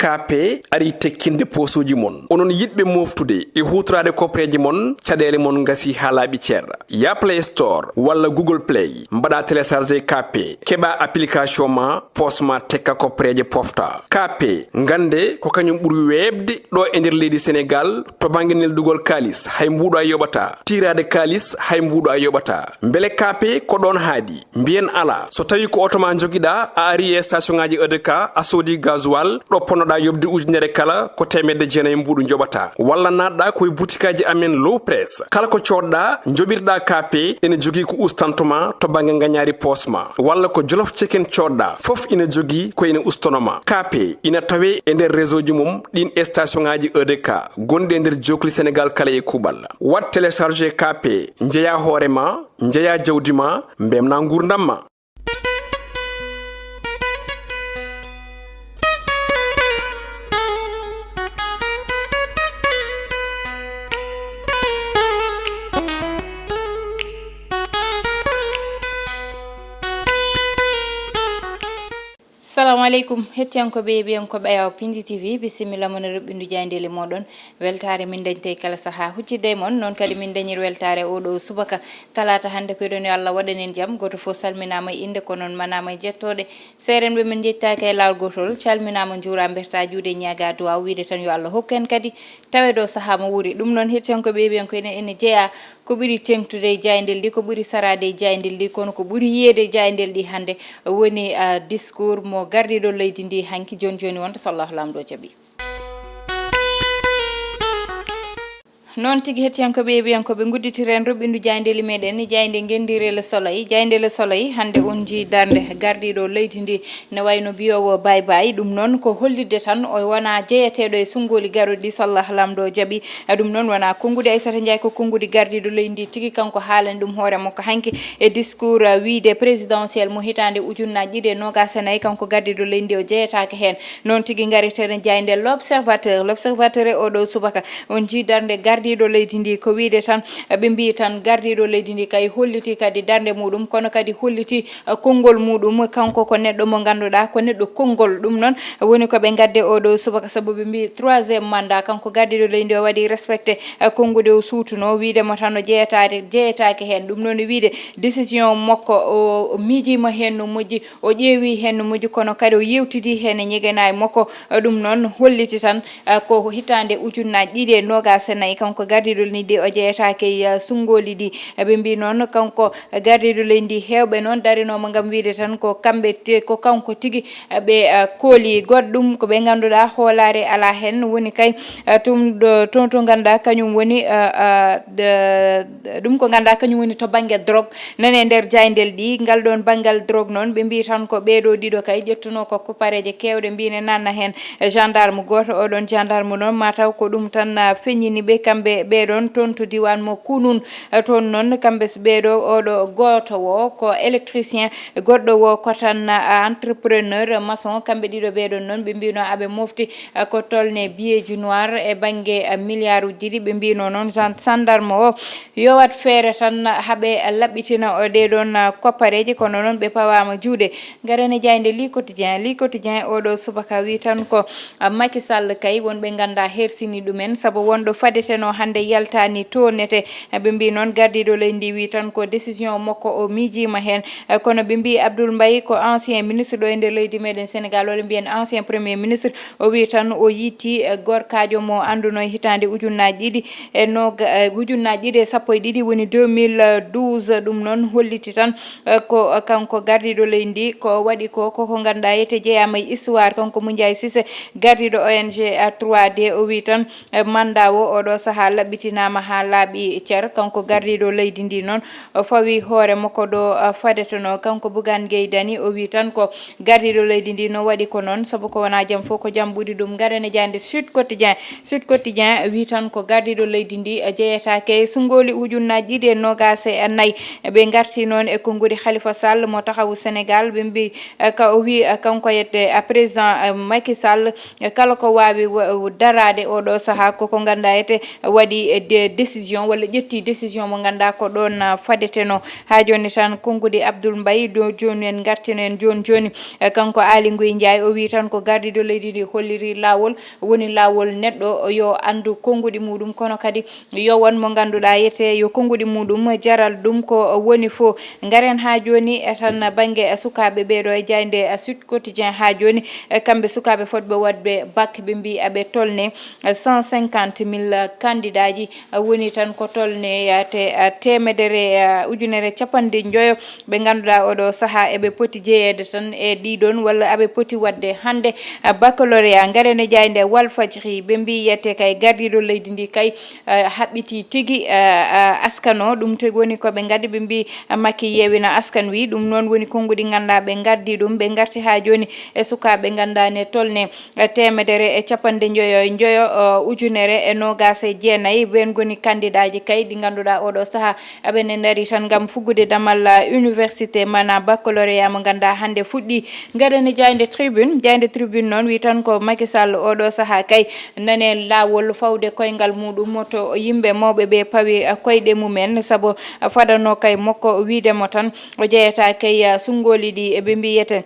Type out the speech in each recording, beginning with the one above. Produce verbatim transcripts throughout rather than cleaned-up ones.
K P ari tekkinde poosuuji mon. Onon yiɗɓe mooftude e huutoraade koppareeje mon, caɗeele mon ngasi haa laaɓi cer. Ya Play Store walla Google Play, mbaɗa télécharger K P, keɓa application ma, poos ma tekka koppareeje pofta. K P, ngannde ko kañum ɓuri weeɓde ɗo e nder leydi Senegaal to bannge neldugol kaalis, hay mbuuɗo a yoɓataa. Tiiraade kaalis, hay mbuuɗo a yoɓataa. Mbele K P ko ɗoon haaɗi? Mbiyen alaa. So tawii ko oto ma njogiɗaa, a ari e station ŋaaji E D K, a soodi gasoil, ɗo ponnoɗaa yoɓde ujunere kala, ko teemedde jeenayi mbuuɗu njoɓataa. Walla naatɗaa ko e butikaaji amen Low Press. Kala ko coodɗaa, njoɓirɗaa K P, ene jogii ko ustanto ma to bannge ngañaari poos ma. Walla ko Jolof Chicken coodɗaa, fof ina jogii ko ene ustono ma. K P ina tawee e nder réseau ji mum ɗiin e station ŋaaji E D K gonɗi e nder jookli Senegaal kala e kuuɓal. Waɗ télécharger K P, njeyaa hoore ma, njeyaa jawdi ma, mbemnaa nguurndam ma. Salamu aleykum, hettiyankooɓe, yeeɓiyankooɓe Ayaw Pindi T V, bisimilla mon e roɓɓindu jaayndeeli mooɗon. Weltaare min dañta e kala sahaa huccitde e mon, noon kadi min dañir weltaare oo ɗoo subaka talaata hannde. Ko eɗon yo Allah waɗan en jam, gooto fof salminaama e innde, ko noon manaama e jettooɗe. Seerenɓe men njettaaki e laawol gootol, calminaama, njuuraa, mbertaa juuɗe, ñaagaa duwaaw, wiyde tan yo Allah hokku en kadi taweede oo sahaa mo wuuri. Ɗum noon, hettiyankooɓe, yeeɓiyankooɓe, ene, ene jeyaa ko ɓuri teeŋtude e jaayndeeli ɗi, ko ɓuri saraade e jaayndeeli ɗi, kono ko ɓuri yiyeede e jaayndeeli ɗi hannde woni, ah, discours mo gardiiɗo leydi ndi hanki, jooni jooni wonta so Allah Laamɗo jaɓi. Noon tigi, hettiyankooɓe, yeeɓiyankooɓe, ngudditiren roɓɓindu jaayndeeli meɗen, jaaynde ngenndiire Le Soleil. Jaaynde Le Soleil hannde on njii darnde gardiiɗo leydi ndi, ne wayno mbiyoowo baay baay. Ɗum noon ko hollitde tan o wonaa jeyeteeɗo e sunngooli garooɗi ɗi, so Allah Laamɗo jaɓi. Ɗum noon wonaa konnguɗi Aissata Ndiaye, ko konnguɗi gardiiɗo leydi ndi tigi, kanko haalani ɗum hoore makko hanki e discours, uh, wiide présidentiel mo hitaande ujunnaaji ɗiɗi e noogaas e nayi, kanko gardiiɗo leydi ndi o jeyetaake heen. Noon tigi ngareten e jaaynde L'Observateur. L'Observateur e oo ɗoo subaka on njii darnde gardiiɗo leydi ndi, ko wiyde tan, ɓe mbiyi tan gardiiɗo leydi ndi kay hollitii kadi darnde muɗum, kono kadi hollitii, eh, konngol muɗum. Kanko ko neɗɗo mo ngannduɗaa ko neɗɗo konngol. Ɗum noon woni ko ɓe ngadde oo ɗoo subaka, sabu ɓe mbiyi troisième mandat, kanko gardiiɗo leydi ndi o waɗi respecté, eh, konnguɗi o suutunoo, wiyde mo tan o jeyetaade, jeyetaake heen. Ɗum noon wiyde décision makko o, o miijiima heen no moƴƴi, o ƴeewii heen no moƴƴi, kono kadi o yeewtidii heen e ñegenaayi makko. Ɗum noon holliti tan, eh, ko hitaande ujunnaaji ɗiɗi e noogaas e nayi, kanko gardiiɗo leydi ndi o jeyetaake e, eh, sunngooli ɗi. Eh, ɓe mbii noon, kanko gardiiɗo leydi ndi, heewɓe noon darinooma ngam wiyde tan ko kamɓe te-, ko kanko tigi, eh, ɓe, eh, kooli. Goɗɗum ko ɓe ngannduɗaa hoolaare alaa heen, woni kay, eh, tum ɗo, toon to ngannduɗaa kañum woni, eh, eh, de-, ɗum ko ngannduɗaa kañum woni to bannge drogue. Nane nder jaayndeeli ɗi, ngal ɗoon banngal drogue noon, ɓe mbii tan ko ɓee ɗoo ɗiɗo kay ƴettunoo ko koppareeje keewɗe, mbii ne nanna heen gendarme gooto. Oɗon gendarme noon, mataw ko ɗum tan, ah, feññini ɓe, kamɓe ɓee ɗoon toon to diiwaan mo Kunun. Eh, toon noon, kamɓe s-, ɓee ɗoo, oɗo gooto o ko électricien, goɗɗo o ko tan, ah, entrepreneur maçon. Kamɓe ɗiɗo ɓee ɗoon noon, ɓe mbii no aɓe mofti, eh, ko tolne billeeji noir e bannge, eh, milliard uji ɗiɗi. Ɓe mbii no noon, gen-, gendarme o yo waɗ feere tan haɓe laɓɓitina o ɗee ɗoon, ah, koppareeje, kono noon ɓe pawaama juuɗe. Ngaren e jaaynde Le Quotidien. Le Quotidien oo ɗoo subaka wii tan ko, ah, Macky Sall kay wonɓe nganndaa hersini ɗumen, sabu wonɗo fadetenoo hannde yaltaani to nete. Ɓe mbii noon gardiiɗo leydi ndi wii tan ko décision makko o miijiima heen. Eh, kono ɓe mbii Abdoul Mbaye ko ancien ministre ɗo e nder leydi meɗen Sénégal, walla mbiyen ancien premier ministre, o wii tan o yiiti, eh, gorkaajo mo annduno e hitaande ujunnaaji ɗiɗi e nooga-, eh, ujunnaaji ɗiɗi e sappo e ɗiɗi, woni deux mille douze. Ɗum noon holliti tan, eh, ko kanko gardiiɗo leydi ndi, ko waɗi ko, ko, ko ngannduɗaa yete jeyaama e histoire. Kanko Moundiaye Cissé, gardiiɗo O N G trois D, o wii tan, eh, mandat o oɗo sahaa laɓɓitinaama haa laaɓi cer. Kanko gardiiɗo leydi ndi noon, o fawi hoore makko ɗo, ah, fadetenoo. Kanko Bougane Gueye Dany, o wii tan ko gardiiɗo leydi ndi no waɗi ko noon, sabu ko wonaa jam fof ko jam ɓuri ɗum. Ngaren e jaaynde Sud Quotidien. Sud Quotidien wii tan ko gardiiɗo leydi ndi, eh, jeyetaake e sunngooli ujunnaaji ɗiɗi e noogaas e nayi. Ɓe ngarti noon e konnguɗi Khalifa Sall mo Taxawu Sénégal, ɓe mbii, eh, ka o wii, eh, kanko yette, eh, président, eh, Macky Sall, eh, kala ko waawi wa-, daraade oo ɗoo sahaa ko ko ngannduɗaa yette, eh, waɗi, eh, de-, décision walla ƴetti décision mo ngannduɗaa ko ɗoon, ah, fadeteno. Haa jooni tan, konngudi Abdoul Mbaye, do jooni en ngartino en jooni jooni. Eh, kanko Aly Ngouille Ndiaye, o wii tan ko gardiiɗo leydi ndi holliri laawol, woni laawol neɗɗo yo anndu konngudi muɗum, kono kadi yo won mo ngannduɗaa yete yo konngudi muɗum jaral ɗum ko woni fof. Ngaren haa jooni e tan bannge sukaaɓe ɓeeɗo e jaaynde Sud Quotidien haa jooni, e kamɓe sukaaɓe fotɓe waɗde bac ɓe mbii aɓe tolne cent cinquante mille candidaaji, woni tan ko tolne yaate teemedere, ujunere capanɗe njoyo ɓe ngannduɗaa oɗo sahaa eɓe poti jeyeede tan e ɗiɗon walla aɓe poti waɗde hannde baccalauréat. Ngaren e jaaynde Walfadjri ɓe mbii yette kay gardiiɗo leydi ndi kay eh, haɓɓitii tigi, eh, eh, askano. Ɗum tigi woni ko ɓe ngaddi, ɓe mbii, eh, Makki yeewina askan wi. Ɗum noon woni konnguɗi ngannduɗaa ɓe ngaddi ɗum, ɓe ngarti haa jooni e sukaaɓe ngannduɗaa ne tolne, eh, teemedere e capanɗe njoyo e njoyo, eh, ujunere e noogaas e jeenayi. Ɓeen ngoni kandidaaji kay ɗi ngannduɗaa oɗo sahaa aɓe ne ndari tan ngam fuggude damal, eh, université mana baccalauréat mo ngannduɗaa hannde fuɗɗi. Ngaɗen e jaaynde Tribune. Jaaynde Tribune noon wi tan ko Macky Sall oɗo sahaa kay nane laawol fawde koyngal muɗum to yimɓe mawɓe ɓe pawi koyɗe mumen, sabu fadano kay makko wiide mo tan o jeyata kay sunngoli ɗi ɓe mbiyete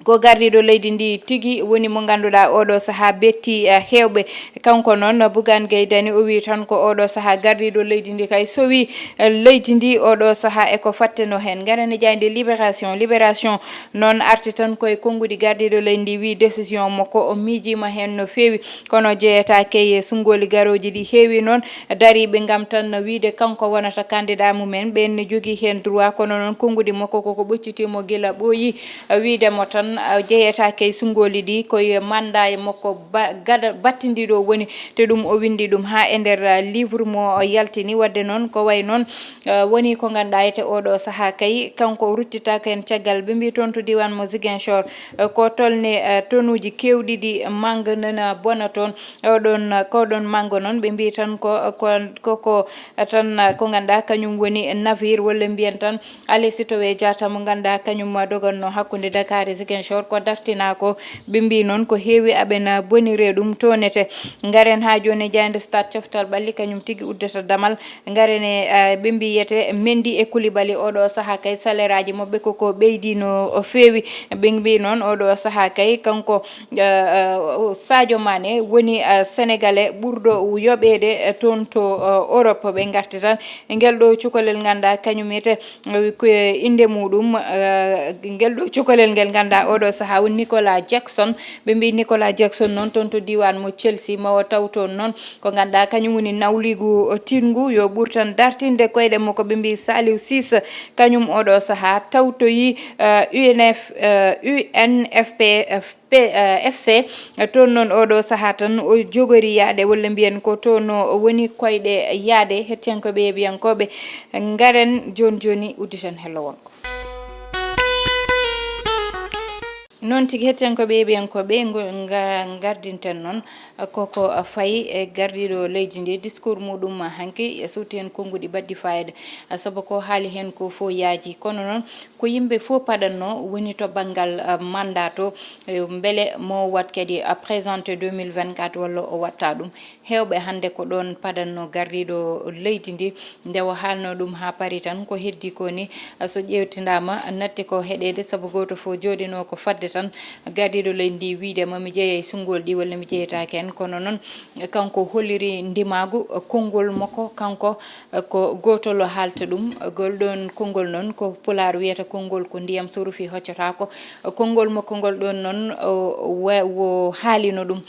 ko gardiiɗo leydi ndi tigi woni mo ngannduɗaa oɗo sahaa betti, eh, heewɓe. Kanko noon, Bougane Gueye Dany, o wii tan ko oɗo sahaa gardiiɗo leydi ndi kay sowi, eh, leydi ndi oɗo sahaa e ko fatteno heen. Ngaren e jaaynde Libération. Libération noon arti tan koye konnguɗi gardiiɗo leydi ndi, wii décision makko o miijiima heen no feewi, kono jeyata kay e sunngoli garooji ɗi heewi noon dariiɓe ngam tan no wiide kanko wonata candidat mumen. Ɓeen ne jogii heen droit, kono noon konnguɗi makko koko ɓoccitiimo gila ɓooyi, wiide mo tan, a, jeyetaake e sunngoli ɗi, koye mandat makko ba-, gada-, battindiɗo woni, te ɗum o winndi ɗum haa e nder, a, livre mo o yaltini. Waɗde noon, ko wayi noon, a, woni ko ngannduɗaa ete oɗo sahaa kay, kanko o ruttitaako heen caggal. Ɓe mbii toon to diiwaan mo Ziguinchor, a, ko tolne, a, tonuuji keewɗi ɗi mannga nana bona toon. Oɗon, ko ɗon mannga noon, ɓe mbii tan ko, ko, ko, ko tan ko ngannduɗaa kañum woni navire, walla mbiyen tan aller si tawee jaata mo ngannduɗaa kañum doganno hakkunde Dakar e Ziguinchor ko dartinaa ko. Ɓe mbii noon ko heewi aɓena bonire ɗum toonete. Ngaren haa jooni e jaaynde Stade coftal ɓalli kañum tigi uddata damal. Ngaren e, eh, ɓe mbii yete Mendy e Koulibaly oɗo sahaa kay salaireaaji maɓɓe koko ɓeydi no feewi. Ɓe mbii noon oɗo sahaa kay kanko eh, eh, Sadio Mané woni, eh, Sénégalais ɓurɗo yoɓeede, eh, toon to, eh, Europe. Ɓe ngarti tan e ngel ɗo cukalel ngannduɗaa kañum ete, eh, ko innde muɗum, eh, ngel ɗo cukalel ngel ngannduɗaa oɗo sahaa woni Nicolas Jackson. Ɓe mbii Nicolas Jackson noon toon to diiwaan mo Chelsea, ma o taw toon noon ko ngannduɗaa kañum woni nawliigu tiiɗngu yo ɓur tan dartinde koyɗe makko. Ɓe mbii Saliou Ciss kañum oɗo sahaa tawtoyi, eh, U N F, eh, U N F P, eh, P-, eh, F C, toon noon oɗo sahaa tan o jogori yaade, walla mbiyen ko toon o woni koyɗe yaade. Hettiyankooɓe e yeeɓiyankooɓe, ngaren jooni jooni udditen hello wonko. Noon tigi, hettiyankooɓe e yeeɓiyankooɓe, ngo-, nga-, ngardinten noon koko fayi e gardiiɗo leydi ndi, discours muɗum hanki e sowti heen konnguɗi baɗɗi fayida, sabu ko haali heen ko fof yaaji. Kono noon, ko yimɓe fof paɗatno woni to banngal, ah, mandat to, eh, mbele mo wat kadi, ah, présenté deux mille vingt-quatre walla o watta ɗum. Heewɓe hannde ko ɗoon paɗatno gardiiɗo leydi ndi, nde o haalno ɗum haa paari tan. Ko heddi ko ni, ah, so ƴeewtindaama, natti ko heɗeede, sabu gooto fof jooɗinoo ko fadde tan gardiiɗo leydi ndi wiide ma mi jeeya e sunngol ɗi walla mi jeeyataake heen. Kono noon, kanko holliri ndimaagu, ah, konngol makko, kanko ko gootol o haalta ɗum. Ngol ɗoon konngol noon ko Pulaar wiyata konngol ko ndiyam so rufii hoccotaako. Konngol makko ngol ɗoon noon o wa-, wo haalino ɗum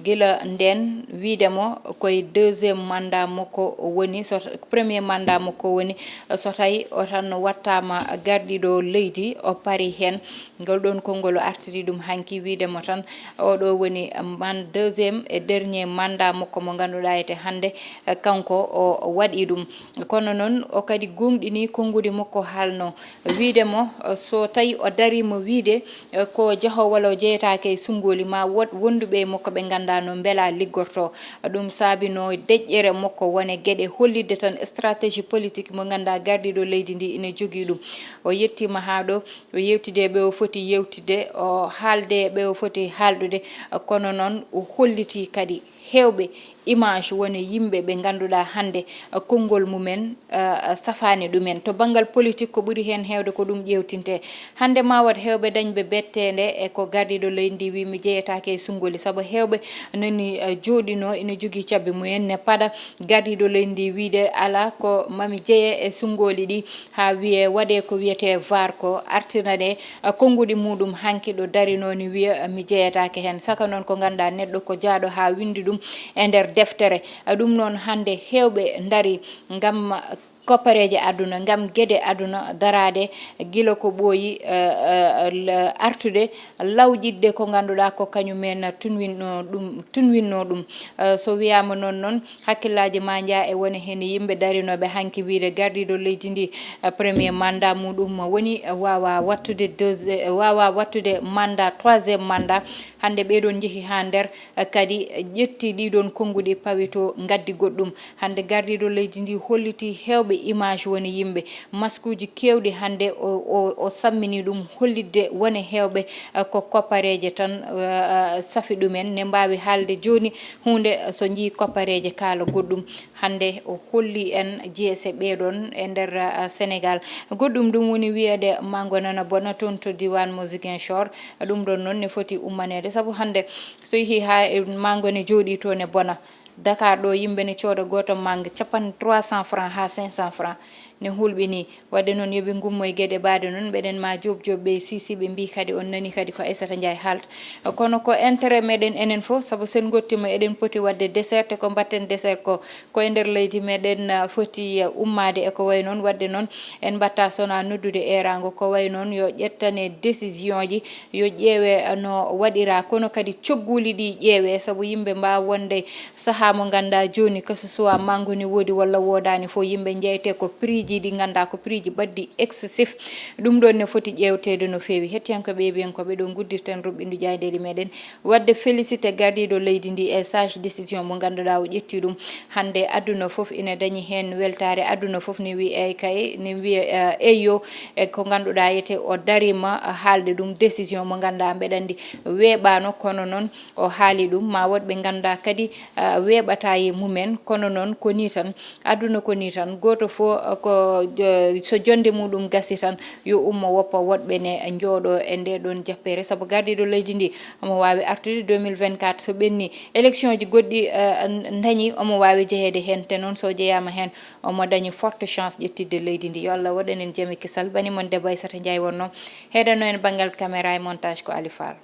gila ndeen, wiide mo koye deuxième mandat makko o woni, so premier mandat makko o woni, so tawi o tan wattaama gardiiɗo leydi, o paari heen. Ngol ɗoon konngol o artiri ɗum hanki, wiide mo tan oɗo woni man-, deuxième et dernier mandat makko mo ngannduɗaa ete hannde, eh, kanko o waɗi ɗum. Kono noon o kadi goongɗini konnguɗi makko haalno, wiide mo, eh, so tawi o dariima wiide, eh, ko jahoowo walla o jeyetaake e sunngoli ma wood wonduɓe e makko ɓe ngannduɗaa no mbela liggorto. Ɗum saabino deƴƴere makko wone geɗe hollitde tan stratégie politique mo ngannduɗaa gardiiɗo leydi ndi ina jogii ɗum. O yettiima haa ɗo, o yewtide ɓe o foti yewtide, o haalde ɓe o foti haaldude, kono noon o hollitii kadi heewɓe image woni yimɓe ɓe ngannduɗaa hannde, uh, konngol mumen, uh, safaani ɗumen. To banngal politique, ko ɓuri heen heewde ko ɗum ƴeewtinte. Hannde ma waɗ heewɓe dañɓe betteende e ko gardiiɗo leydi ndi wi mi jeyetaake e sunngoli, sabu heewɓe nani, uh, jooɗinoo ina jogii cabbi mumen ne paɗa gardiiɗo leydi ndi wiide alaa ko mami jeye e sunngoli ɗi, haa wiyee waɗee ko wiyetee var ko artirane, uh, konnguɗi muɗum hanki ɗo darinoo ni wiya, uh, mi jeyetaake heen. Saka noon ko ngannduɗaa neɗɗo ko jaaɗo haa winndi ɗum e nder deftere. Uh, ɗum noon hannde heewɓe ndari ngam, uh, koppareeje aduna, ngam gede aduna daraade gila ko ɓooyi, uh, uh, l-, artude lawƴitde ko ngannduɗaa ko kañum en tunwinno ɗum, tunwinno ɗum. Uh, so wiyaama noon noon, hakkillaaji ma nja e wone heen yimɓe darinooɓe hanki wiide gardiiɗo leydi ndi, uh, premier mandat muɗum woni, uh, waawa wattude deuxi-, uh, waawa wattude mandat, troisième mandat. Hannde ɓee ɗoon njehi haa nder, uh, kadi ƴetti ɗii ɗoon konnguɗi pawi to ngaddi goɗɗum. Hannde gardiiɗo leydi ndi holliti heewɓe image woni yimɓe. Maskuuji keewɗi hannde o, o, o sammini ɗum hollitde wone heewɓe, uh, ko koppareeje tan, uh, uh, safi ɗumen. Ne mbaawi haalde jooni huunde, uh, so njii koppareeje kaala goɗɗum. Hannde o holli en jeese ɓee ɗoon e nder, uh, Senegaal. Goɗɗum ɗum woni wiyeede mango nana bona toon to diiwaan mo Ziguinchor. Ɗum ɗoon noon ne foti ummaneede, sabu hannde so yehii haa e mango ne jooɗii to ne bona. Dakar ɗo yimɓe ne cooda gooto mannga capanɗe trois cent francs haa cinq cent francs, ne hulɓinii. Waɗde noon yo ɓe ngummo e geɗe mbaɗe noon, mbeɗen ma joob joob ɓe sisi ɓe mbii kadi on nani kadi ko Aissata Ndiaye haalta. Kono ko intérêt meɗen enen fof, sabu sen ngottima eɗen poti waɗde dessert, te ko mbatten dessert ko, ko e nder leydi meɗen, ah, foti, ah, ummaade e ko way noon. Waɗde noon en mbatta sona noddude eeraango ko way noon yo ƴettane décision ji, yo ƴeewe no waɗira, kono kadi cogguuli ɗi ƴeewe, sabu yimɓe mbaawa wonde sahaa mo ngannduɗaa jooni, que ce soit mango ne woodi walla woodaani fof, yimɓe njeyte ko prix ji ɗi ngannduɗaa ko prix ji baɗɗi excessif. Ɗum ɗoon ne foti ƴeewteede no feewi. Hettiyankooɓe, heɗiyankooɓe, ɗo nguddirten ruɓɓindu jaayndeeli meɗen. Waɗde félicité gardiiɗo leydi ndi e sage décision mo ngannduɗaa o ƴetti ɗum. Hannde aduna fof ina dañi heen weltaare, aduna fof ne wiyi eey kay, ne wiya, eh, eyyo, e ko ngannduɗaa yete o darima haalde ɗum décision mo ngannduɗaa mbeɗa anndi weeɓaano, kono noon o haali ɗum. Ma woɗɓe ngannduɗaa kadi, eh, weeɓata e mumen, kono noon ko nii tan, aduna ko nii tan, gooto fof, eh, ko jo-, so jonnde muɗum gasi tan yo ummo woppa woɗɓe ne njooɗo e nde ɗoon jappere, sabu gardiiɗo leydi ndi omo waawi artude deux mille vingt-quatre so ɓenni élection ji goɗɗi, eh, n-, dañi omo waawi jeyeede heen, te noon so jeyaama heen omo dañi forte chance ƴettitde leydi ndi. Yo Allah waɗan en jam e kisal. Bani mon debbo Aissata Ndiaye wonno, heɗano en banngal caméra e montage ko Ali Fall.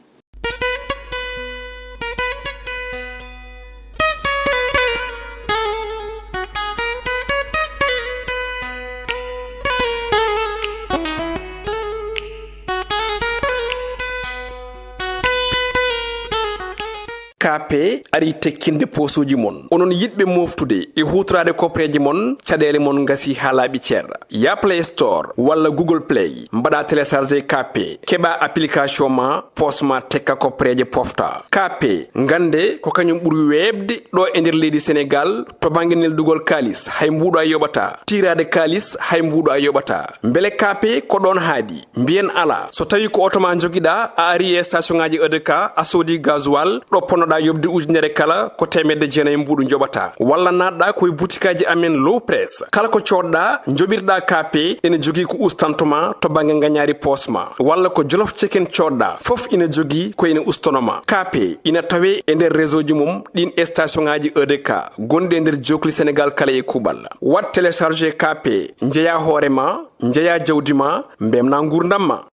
K P ari tekkinde poosuuji mon. Onon yiɗɓe mooftude e huutoraade kopreeje mon, caɗeele mon ngasi haa laaɓi cer. Yaa Play Store walla Google Play, mbaɗa télécharger K P, keɓa application ma, poos ma tekka kopreeje pofta. K P, ngannde ko kañum ɓuri weeɓde ɗo e nder leydi Senegaal to bannge neldugol kaalis, hay mbuuɗo a yoɓata. Tiiraade kaalis, hay mbuuɗo a yoɓata. Mbele K P ko ɗoon haaɗi? Mbiyen alaa. So tawii ko oto ma njogiɗaa, a ari e station ŋaaji E D K, a soodi gasoil, ɗo ponnoɗaa yoɓde ujunere kala, ko teemedde jeenayi mbuuɗu njoɓataa. Walla naatɗaa ko e butikaaji amen Low Press. Kala ko coodɗaa, njoɓirɗaa K P, ene jogii ko ustanto ma to bannge ngañaari poos ma. Walla ko Jolof Chicken coodɗaa, fof ina jogii ko ina ustono ma. K P ina tawee e nder réseau ji mum ɗiin station ŋaaji E D K gonɗi e nder jookli Senegaal kala e kuuɓal. Waɗ télécharger K P, njeyaa hoore ma, njeyaa jawdi ma, mbemnaa nguurndam ma.